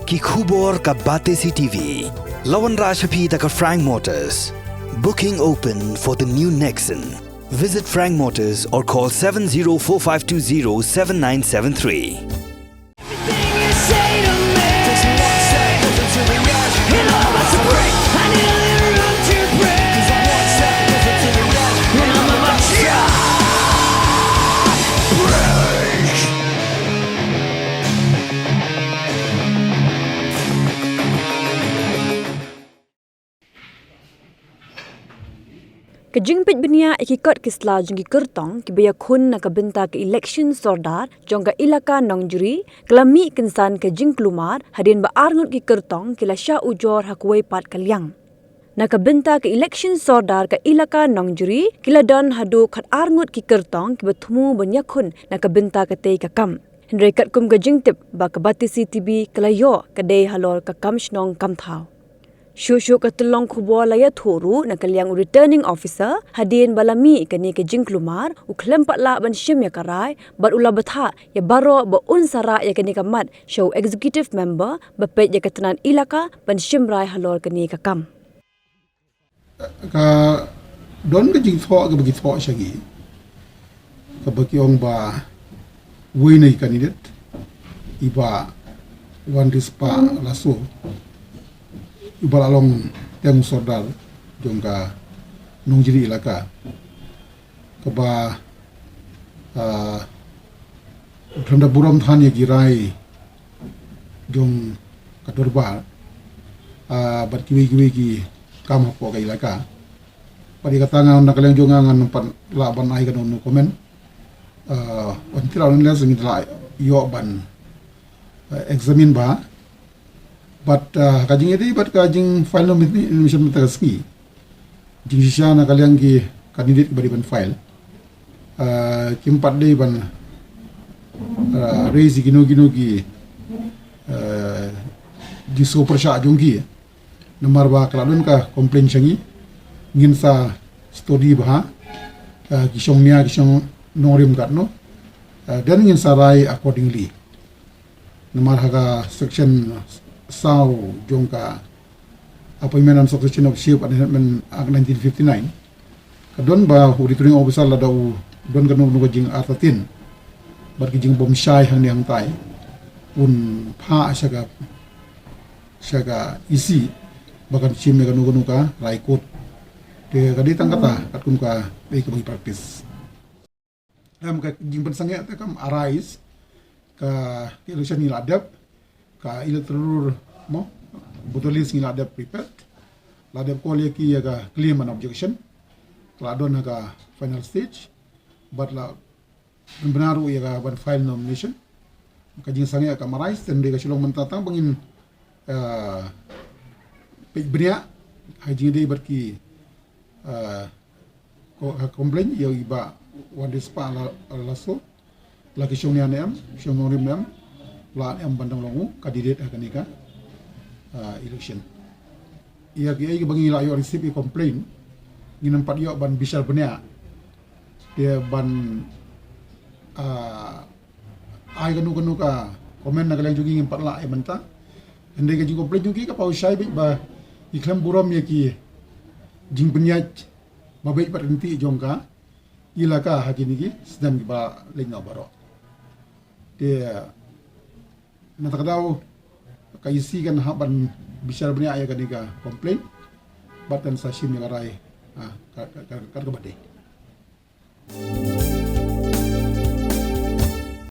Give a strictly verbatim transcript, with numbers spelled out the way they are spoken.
Ki khubor ka Batesi T V. La wanrah sha phi da ka Frank Motors. Booking open for the new Nexon. Visit Frank Motors or call seven zero four five two zero seven nine seven three. Ka jingpeit bniah ïa ki kot ki sla jong ki kyrtong kiba ïakhun na ka bynta ka election sordar jong ka ilaka Nongjri ka la mih kynsan ka jingkulmar hadien ba arngut ki kyrtong ki la shah ujor ha kawei pat ka liang. Na ka bynta ka election sordar ka ilaka Nongjri ki la don haduh khat arngut ki kyrtong kiba thmu ban ïakhun na ka bynta katei ka kam. Hynrei katkum ka jingtip ba ka Batesi T V ka la ïoh ka dei halor ka kam shnong kam thaw. Shuh shuh ka tyllong khubor la ïathuh ruh na ka liang u returning officer hadien ba la mih kane ka jingkulmar u khlem pat lah ban shim ïa ka rai bad u la bthah ïa baroh ba un sa rah ïa kane ka mat sha u executive member ba peit ïa ka tnat ilaka ban shim rai halor kane ka kam. Ka don ka jingthoh kaba ki thoh sha ngi kaba ki ong ba wei na i candidate i Bah Wanrispah Lasso i ba la long teng u sordar jong ka Nongjri ilaka kaba, ah, u thlem da burom than ïa ki rai jong ka dorbar, ah, bad kiwei kiwei ki kam hapoh ka ilaka. Bad ïa kata nga na ka liang jong nga ngan ym pat lah ban ai kano kano comment. Ah, until unless ngi la ïoh ban, ah, examine bha. Bad, ah, ka jingïadei bad ka jingfile nomination mynta ka sngi, jingshisha na ka liang ki candidate kiba dei ban file, ah, kim pat dei ban, ah, raise kino kino ki, ah, jingsngew pyrshah jong ki. Namar ba ka la don ka complaint sha ngi, ngin sa study bha, ah, ki shong nia ki shong nongrim katno, ah, then ngin sa rai accordingly. Namar ha ka section saw jong ka Appointment and Succession of Chief and Headman Act nineteen fifty-nine, ka don ba u returning officer lada u don kano kano ka jingartatien bad ki jingbymshai hangne hangtai, un phah sha ka, sha ka E C ba kan shim ïa kano kano ka rai court. Te ka dei tang kata katkum ka dei kaba ngi practice. Em, ka jingpynsangeh te kam arise, ka, ka election ngi la dep, ka electoral mo, voter list ngi la dep prepared, la dep call ïa ki ïa ka claim and objection, la don ha ka final stage, bad la pynbna ruh ïa ka ban file nomination. Ka jingsangeh kam arise, te ym dei ka shu long mynta tang ba ngin, eh, peit bniah ha jingïadei bad ki, eh, ko-, ha complaint ïa i Bah Wanrispah La-, Lasso, la ki shong nia ne em, shong nongrim ne em, la em ban dang long u candidate ha kane ka, ah, election. Ïa kiei kiba ngi la ïoh receive ïa complaint, ngin ym pat ïoh ban bishar bniah. Te ban, ah, ai kano kano ka comment na ka liang jong ngi ngim pat lah ai mynta. Hynrei ka jingcomplain jong ki ka paw shai beit ba ki khlem burom ïa ki jingpynïaid ba beit bad ryntih jong ka ilaka ha kine ki snem kiba leit noh baroh. Te na kata ka daw ka E C kan hap ban bishar bniah ïa kane ka complain bad kan sa shim ïa ka rai, ah, ka, ka, ka, ka, ka ba dei.